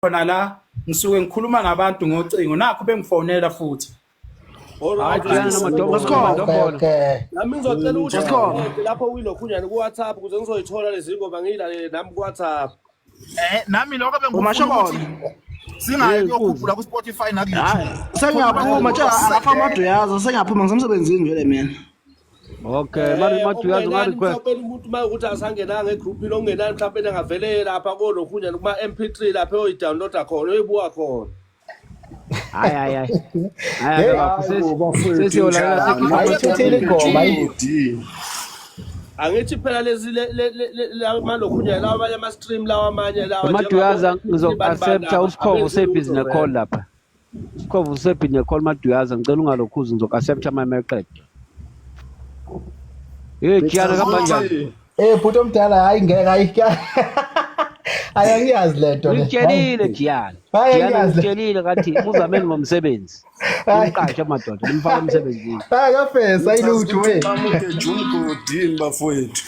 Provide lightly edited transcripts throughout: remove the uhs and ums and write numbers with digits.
Khona la ngisuke ngikhuluma nabantu ngocingo, nakho bengifonela futhi. Alright. Hayi, Jiyana madombolo. Okay. Nami ngizocela ukuthi Jessica. ngincede lapho kwilokhunjani ku-WhatsApp ukuze ngizoyithola lezi ngoma ngiyilalele nami ku-WhatsApp. Nami lokho bengikufuna Umashobolo. ukuthi singayi kuyokhuphula ku-Spotify naku-YouTube. Sengiyaphuma tshela akafa amaduyaza, sengiyaphuma, ngisemsebenzini vele mina. Okay, mari maduyaza unga Okungenani request. mhlawumbe umuntu uma ukuthi asangenanga egroupini, okungenani mhlawumbe angavele lapha kolokhunjani kuma-MP3 lapha eyoyi-downloada khona, oyibuka khona. Hayi hayi hayi. Hayi Hey, bafo, sesiyolalela sekhipha. Ayithuthile ingoma. Angithi phela lezi malokhunjani lawa amanye ama-stream lawa amanye lawa. Maduyaza ngizoku-accepta, uSikhovu usebhizi ne-call lapha. USikhovu usebhizi ne-call, Maduyaza, ngicela ungalokhuzi, ngizoku-accepta uma meqeda. Hey Jiyana, kuhamba kanjani? Bhuti omdala, hayi ngeke, hayi. Hayi, angiyazi lento le. Ngikutshelile Jiyana. Hayi, Jiyana, angiyazi le. ngikutshelile ngathi uzameni ngomsebenzi. Hayi. Nimqashe madoda, nimfake emsebenzini. Hayi kafesa ayilutho we. Qamuke jumgodini bafowethu.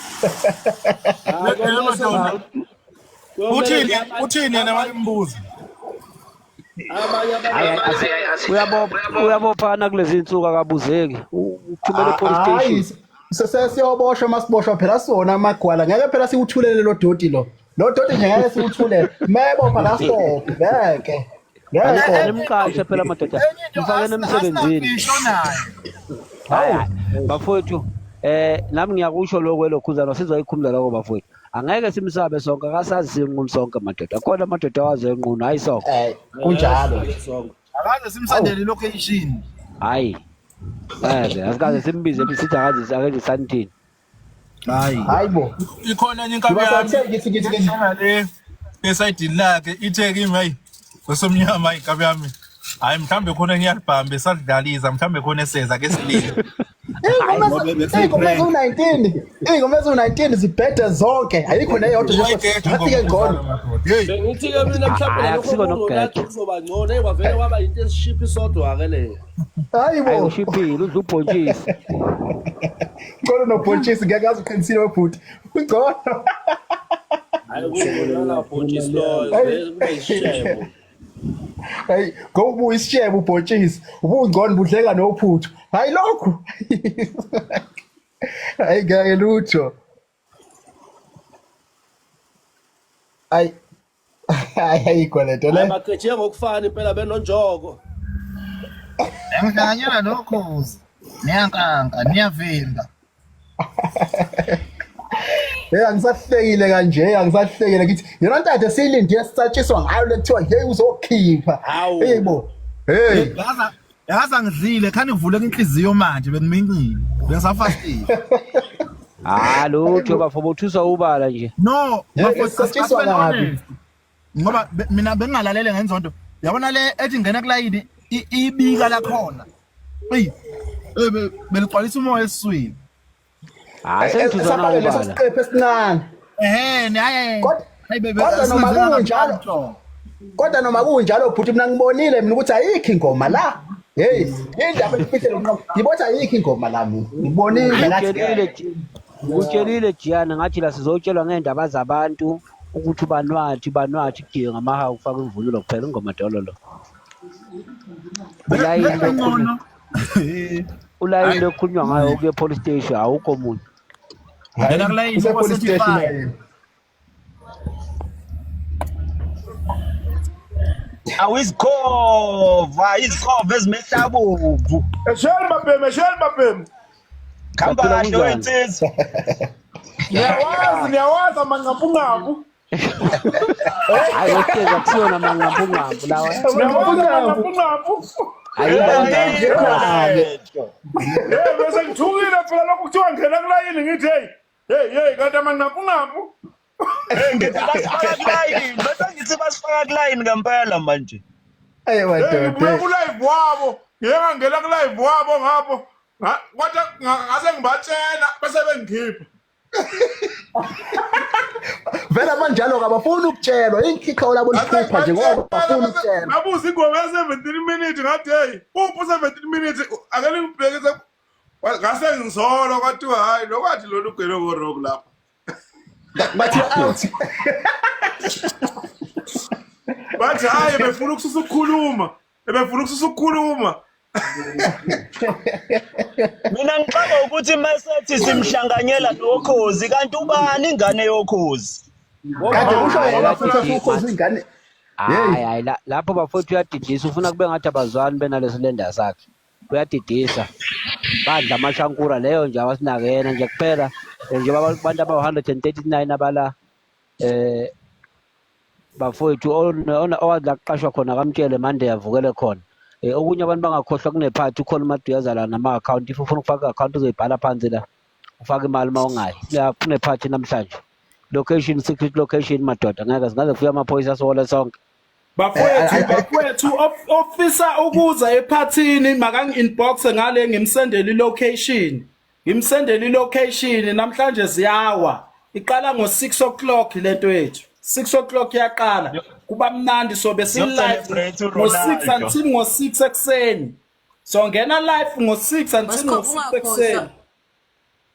Uthini uthini yena malimbuza? Abanye Hayi abantu uyabopha, uyabophana kulezi insuku, akabuzeki. Uthumele police Hayi, station. sesiyoboshwa masiboshwa phela sona amagwala, ngeke phela siwuthulele lo doti lo. Lo doti nje ngeke siwuthulele. Mebopha kasibophe ngeke. Ngeke. Nimqashe phela madoda. Enye into Mfakeni emsebenzini. asinamfihlo naye. Hayi hayi, bafowethu, nami ngiyakusho lokho elokhuzana sizoyikhumula lokho bafowethu. Angeke simsabe sonke, akasazi sinqunu sonke madoda. Akhona amadoda awazi enqunu, hayi sonke. Kunjalo. Akaze simsendele location. Hayi. Ngeke, asikaze simbize sithi akaze akaze santhini. Hayi. Hayi bo. Ikhona enye inkabi yami. Ngibathe ngithi ngithi ngithi Le esayidini lakhe ithe kimi, hayi kwesomnyama inkabi yami. Hayi, mhlambe khona enye album esadlalisa, mhlambe khona eseza ke silile. Iy'ngoma eziwu-19, iy'ngoma eziwu-19 zibhede zonke, ayikho neyodwa nje ngathi ke ngcono. Hey, Bengithi-ke mina mhlawumbe Hayi, nalokho akusiko kuzonathi nokugeja. kuzoba ngcono. Eyi, kwavele kwaba yinto esishiphi sodwa-ke leyo. Hayi Hayi bo. ushiphile, udla ubhontshisi. Ngcono nobhontshisi, ngeke aze uqinisile webhuti. Ngcono. Hayi, kungcono bhontshisi loyo, vele kube yisishebo. Hayi, ngoba ubuyisishebo ubhontshisi, ubungcono budleka nophuthu. Hayi lokhu. Hayi ngeke lutho. Hayi. Hayi, ayikho lento Hayi, le. bageje ngokufana impela benonjoko. Ngihlanganyela nokhozi. Niyankanka, niyavimba. Hey, angisahlekile kanje, angisahlekile ngithi yona ntathe siyilinde sisatshiswa ngayo lekuthiwa hey uzokhipha. Hawu. Hey bo. Hey. Yaza yaza ngidlile, khani ngivuleka inhliziyo manje bengimincile. Bengisafastile. Ah lutho bafo, bothusa ubala nje. No, Hey, bafowethu, sisatshiswa asibe kabi. honest. Ngoba mina bengingalalele ngenzonto. Yabona le ethi ngena kulayini ibika lakhona. Ey. Beligcwalisa umoya esiswini. Hayi sengithusana Safake leso ubala. siqephu esincane. Ehhe, hayi. Kodwa Hayi bebe. kodwa noma kunjalo, kodwa noma kunjalo bhuti, mina ngibonile mina ukuthi ayikho ingoma la. Hey, indaba efihlele unqobo. Ngibona ayikho ingoma la mina. Ngibonile ngathi Ngikutshelile ngikutshelile Jiyana ngathi la sizotshelwa ngendaba zabantu ukuthi banwathi banwathi kugiye ngamahawu kufaka imvunulo kuphela ingoma dololo. Ulayini lokhulunywa ulayini lokhulunywa ngayo kuye police station, awukho omunye. Ngena kulayini Use police station 35. yena. Awizikhova, izikhova ezimehlabovu. Esheli mabhemu, esheli mabhemu. Khamba Baphila kahle kunjani? wensizwa. Niyawazi, niyawazi amanqampunqampu. Hayi wesitezi akusiyona amanqampunqampu lawa. Niyawazi amanqampunqampu. Hayi Hayi. Hey, bese ngithukile phela lokhu kuthiwa ngena kulayini, ngithi hey, hey, hey, kanti amanqampunqampu. Ngithi basifaka kulayini, bese ngithi basifaka kulayini ngempela manje. Hey Hey, ngibuye madoda. ku-live wabo. Ngike ngangena ku-live wabo ngapho. Kodwa ngase ngibatshela bese bengikhipha. Vele manjalo abafuni ukutshelwa, inkhikha labo liphupha nje ngoba bafuna ukutshelwa. Ngabuza ingoma ya-17 minutes, ngathi hey, uphi u-17 minutes, ake ningibhekise, ngase ngisola kwathiwa hayi lokwathi lolu ugwele ngorock lapha. Bathi out. Bathi hayi befuna ukususa ukukhuluma. Befuna ukususa ukukhuluma. Mina ngixaka ukuthi masethi simhlanganyela nokhozi kanti ubani ingane yokhozi? Kade usho Hayi, yena futhi uyadidisa. asukhoza ingane. Hayi hayi lapho bafowethu uyadidisa ufuna kube ngathi abazwani benalesilenda sakhe. Uyadidisa. Badla amashankura leyo nje awasinakena nje kuphela njengoba abantu abawu-139 abala eh bafowethu owazi la kuqashwa khona kamtshele mande avukele khona. Okunye abantu bangakhohlwa kunephathi ukhona uMaduyaza la nama-account if ufuna ukufaka i-account uzoyibhala phansi la ufake imali uma ungayi. La kunephathi namhlanje. Location secret location madoda ngeke singaze kufike amaphoyisa asihole sonke. Bafowethu bafowethu ofisa ukuza ephathini makangi-inbox ngale ngimsendele i-location. Ngimsendele i-location namhlanje ziyawa. Iqala ngo-6 o'clock lento yethu. 6 o'clock iyaqala. Kuba mnandi sobe si-live Siyo-celebrate ngo-6 uRonaldo. until ngo-6 ekuseni. So ngena live ngo-6 until Wesikhova ngo-6 ungakhohlwa. ekuseni.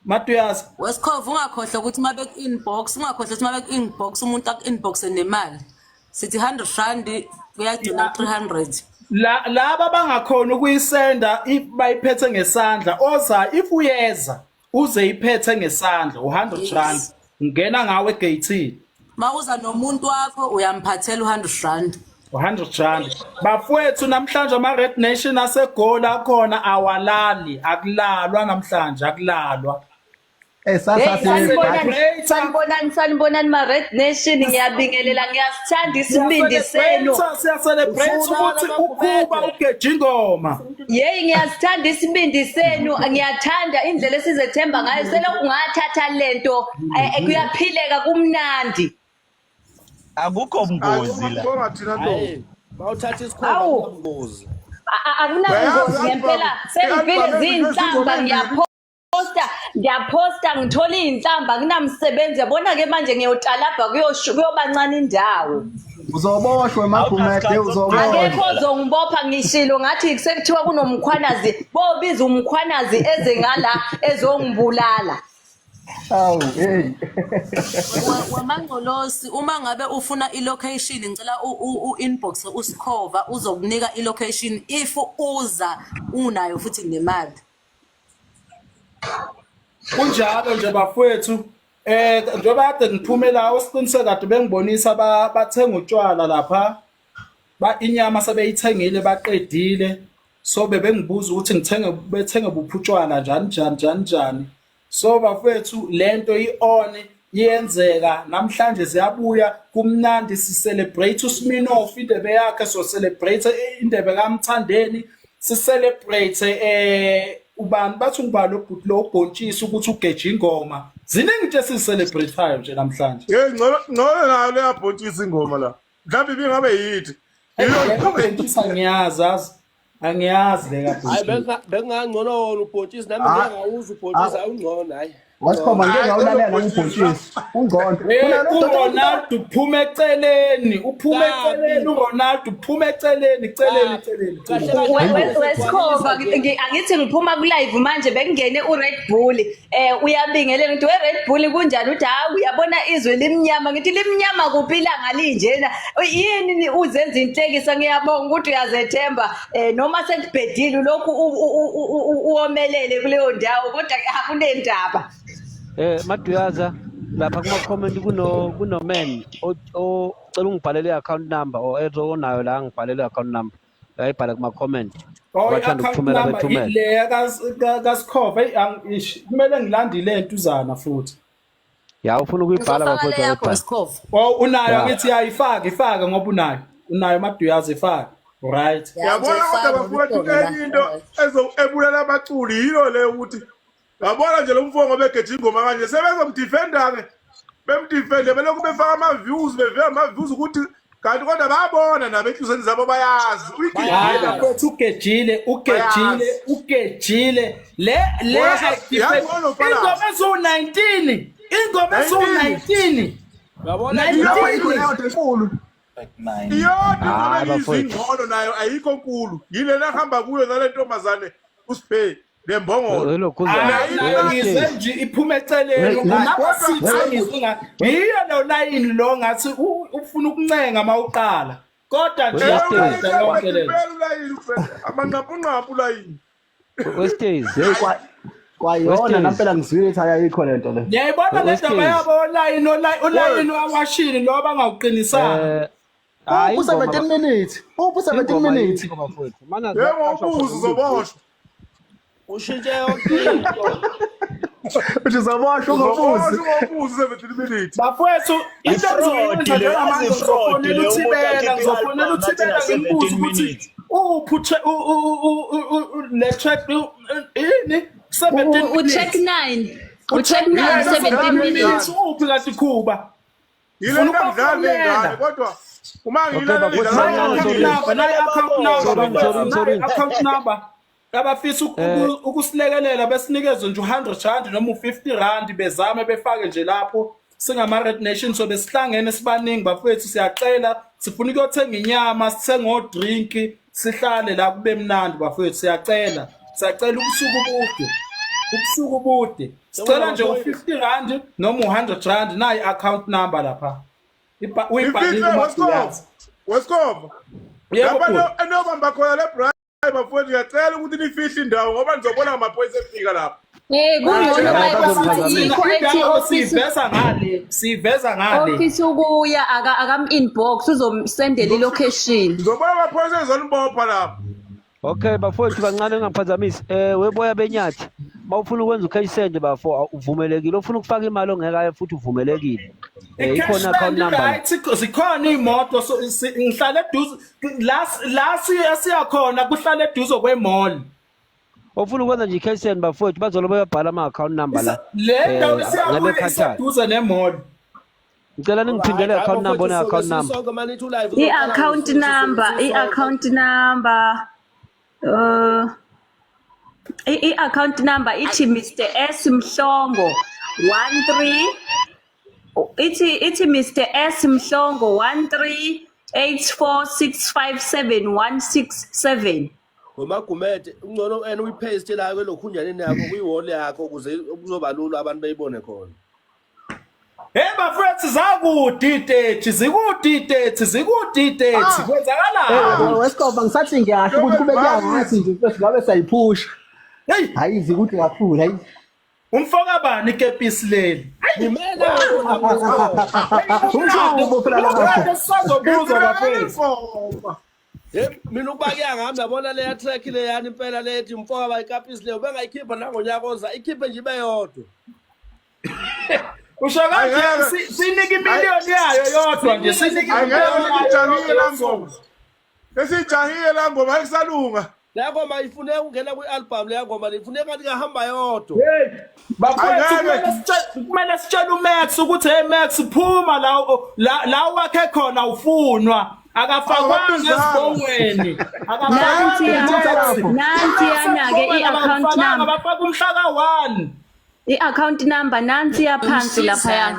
Matuyazi. Wesikhova ungakhohlwa ukuthi uma beku-inbox, ungakhohlwa ukuthi uma beku-inbox umuntu aku-inboxe nemali. Sithi 100 rand kuyagcina 300. La laba bangakhona ukuyisenda if bayiphethe ngesandla oza if uyeza uze iphethe ngesandla u100 rand Yes. ngena ngawe egate Ma uza nomuntu wakho uyamphathela u100 rand. 100 rand bafowethu namhlanje ama Red Nation aseGoli akhona awalali akulalwa namhlanje akulalwa. Eh Hey, sasa sanibonani, Celebrate. sanibonani, sanibonani ma-Red Nation, ngiyabingelela, ngiyasithanda isibindi senu. Siya celebrate ukuthi ukuba ugeja ingoma. Yeyi, ngiyasithanda isibindi senu, ngiyathanda indlela esizethemba ngayo. Selokhu ngathatha lento, kuyaphileka kumnandi. Akukho bungozi la. Bonga thina ntombi. Hayi, bawuthatha isikhova Awu. kunobungozi. Akunabungozi ngempela, sengivile zinhlamba, ngiyaphosta, ngiyaphosta, ngithola iy'nhlamba, akunamsebenzi. Yabona-ke manje ngiyotalabha kuyoba ncane indawo. Uzoboshwa emagumede uzoboshwa. Akekho ozongibopha ngishilo ngathi sekuthiwa kunomkhwanazi bobiza umkhwanazi eze ngala ezongibulala. Awu hey. Wemangcolosi uma ngabe ufuna i-location ngicela u-inbox usikhova uzokunika i-location if uza unayo futhi nemali. Kunjalo nje bafowethu. Njengoba kade ngiphume la usiqiniseko kade bengibonisa bathenga utshwala lapha. Ba inyama sebeyithengile baqedile. So bebengibuza ukuthi ngithenge bethenge buphi utshwala njani njani njani njani. So bafowethu lento i-on iyenzeka namhlanje ziyabuya kumnandi si celebrate uSminoff indebe yakhe so celebrate indebe kaMthandeni si celebrate ubani bathi ngubani obhuti lo ubhontshisi ukuthi ugeje ingoma ziningi nje esizicelebrateayo nje namhlanje. Hey ngcono ngcono nayo leyabhontshisa ingoma la. Mhlawumbe ibingabe yithi. Ibhontshisi angiyazi azi angiyazi le Hayi kabhontshisi. bekungangcono wona ubhontshisi nami Ah. ngeke ngawuza ubhontshisi awungcono hayi. Wasikhomba ngeke ngawulalela ubhontshisi. Ungcono. Hey uRonaldo uphuma eceleni, uphuma eceleni uRonaldo uphuma eceleni, celeni celeni. celeni. Wesikhova angithi ngiphuma ku-live manje bekungene u-Red Bull uyabingelela ngithi we-Red Bull kunjani uthi hawu uyabona izwe limnyama ngithi limnyama kuphi ilanga linjena yini uzenza inhlekisa ngiyabonga ukuthi uyazethemba noma sekubhedile lokhu uwomelele kuleyo ndawo kodwa akunendaba. Maduyaza lapha kuma comment kuno man ocela ungibhalele i-account number or onayo la ngibhalele i-account number ayibhale kuma comment. Oh, Bathanda i-account ukuthumela number bethumele. ile kaSikhova kumele ngilandile entuzana futhi. Ya ufuna ukuyibhala Ngizofaka bafowethu le yakho ayibhale. Wesikhova. Oh unayo Ya. angithi yayifaka ifaka ngoba unayo. Unayo Maduyaza ifaka. Right. Ya Yabona kodwa ngizoyifaka ngoba bafowethu ikhona la. enye into ebulala abaculi yilo le ukuthi yabona nje lo mfo ngoba egeja ingoma kanje sebezomdefenda ke bemdefende belokhu befaka ama-views bevika ama-views ukuthi kanti kodwa bayabona nabo enhlizweni zabo bayazi Hayi uyigejile bafowethu ugejile ugejile ugejile le le Yabona ufakazi. ingoma eziwu-19 ingoma eziwu-19 Uyabona Leyo enkulu. Iyodwa ingoma Hayi engiyizwa bafowethu. ingcono nayo ayikho nkulu yilena ahamba kuyo nale ntombazane usiphe lembongolo. Elokhuzana. Ngizwe nje iphuma eceleni unaba 6 engizwe nga yiyo lo line lo ngathi ufuna ukuncenga mawuqala. Kodwa nje Westezi. yaqeda yonke lento. Impela ulayini amanqampunqampu ulayini. Westezi. Hey kwa kwayona Westezi. nampela ngizwile ukuthi ayikho lento le. Ngiyayibona le ndaba Westezi. yabo olayini olayini wawashini lo bangawuqinisanga. Eh hayi Uphu ingoma 17 minutes. Uphu 17 ingoma minutes. ayikho bafowethu. Mana Yebo zaqashwa ubuze khona uzoboshwa. Ushintshe yonke into. Uthi uzoboshwa Uzoboshwa ungobuzi. ungobuzi 17 minutes. Bafowethu into I-fraud engizoyenza le, njengamanje yazi i-fraud ngizofonela le, umuntu uThibela akhiphe ngizofonela i-album athi uThibela ngimbuze na-17 ukuthi minutes. uphi le track ini 17 U-track minutes 9. U-track 9 17 minutes. minutes uphi kanti Khuba Yile Ngifuna nto angidlali ukubafonela. nengane kodwa uma Okay, ngiyilalela bafowethu, idlala kancane, Nayi sorry. account number, nayi account number, Sorry, bafowethu, sorry, sorry. nayi account number. Abafisa ukusilekelela besinikeze nje u-100 rand noma u-50 rand bezame befake nje lapho singama-Red Nation so besihlangene sibaningi bafowethu siyacela sifuna ukuyothenga inyama sithenge odrinki sihlale la kube mnandi bafowethu siyacela siyacela ubusuku bude ubusuku bude sicela nje u-50 rand noma u-100 rand nayi account number lapha uyibhalile Ifihle uMaduyazi. Weskova. Yebo, Lapha bhuti. enobamba khona le braai bafowethu ngiyacela ukuthi nifihle indawo ngoba nizobona ngamaphoyisa efika lapha. Eh kungcono Hayi, baye yikho ethi Indawo office siyiveza ngale siyiveza ngale office ukuya aka akam inbox uzomsendela ilocation. Ngizobona amaphoyisa ezonibopha lapha. Okay bafowethu kancane ngingaphazamisi. Weboya benyathi. Mawufuna ukwenza ucash send bafo uvumelekile. Ufuna ukufaka imali ongeke aye futhi uvumelekile. Ikhona account number. la. right zikhona iy'moto so ngihlala eduze la la siyakhona kuhlala eduze kwe-mall Ofuna ukwenza nje i-cash send bafowethu bazolobe bayabhala ama account number la. Le ndawo Eh, siyakuyo ngabe khathala. iseduze ne-mall. Ngicela ningiphindele account number na account number. Sonke manithi ulive uzoqala I-account number, i-account number i-account number ithi Mr S Mhlongo 13 ithi Mr S Mhlongo 1384657167. Ngomagumede ungcono and uyipaste la kwelokhunjaneni yakho kwi-wall yakho ukuze kuzoba lula abantu beyibone khona. Hey bafethu zakude itethi zikude itethi zikude itethi kwenzakalani Weskova ngisathi ngiyasho ukuthi kube kuyangathi nje mfethu ngabe sayiphusha. Hey Hayi zikude kakhulu hayi. umfoka bani ikepisi leli Ngimela Umshubo phela lapho. Sisazobuza bafethu Ngoma. Hey mina ukuba kuyangami yabona leya track leyani impela lethi mfoka bayikapisi leyo bengayikhipha nangonyaka oza ikhiphe nje ibe yodwa. Usho kanje Angeke. sinike imiliyoni yayo yodwa nje sinike Angeke imiliyoni yayo sijahile la yodwa. ngoma. Esijahile la ngoma ayisalunga. Leya ngoma ifuneka ukungena kwi-album leya ngoma le ifuneka ngathi ingahamba yodwa. Hey bafethu Angeke. kumele sitshele uMax ukuthi hey Max phuma la la la wakhe khona ufunwa akafakwanga Awabizanga. esibongweni Nansi nansi yana ke i-account number. bafaka umhla ka-1 I-account number nansi yaphansi laphaya.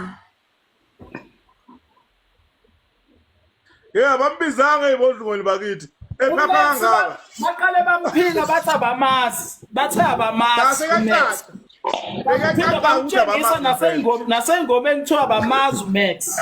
Yeah, bambizanga ebodlungweni bakithi. Ephapha uMax kangaka. baqale bamphika bathi abamazi bathe abamazi uMax Sasekacaca. Baphinda Bekacaca ukuthi bamtshengisa abamazi. naseyingomeni kuthiwa abamazi uMax.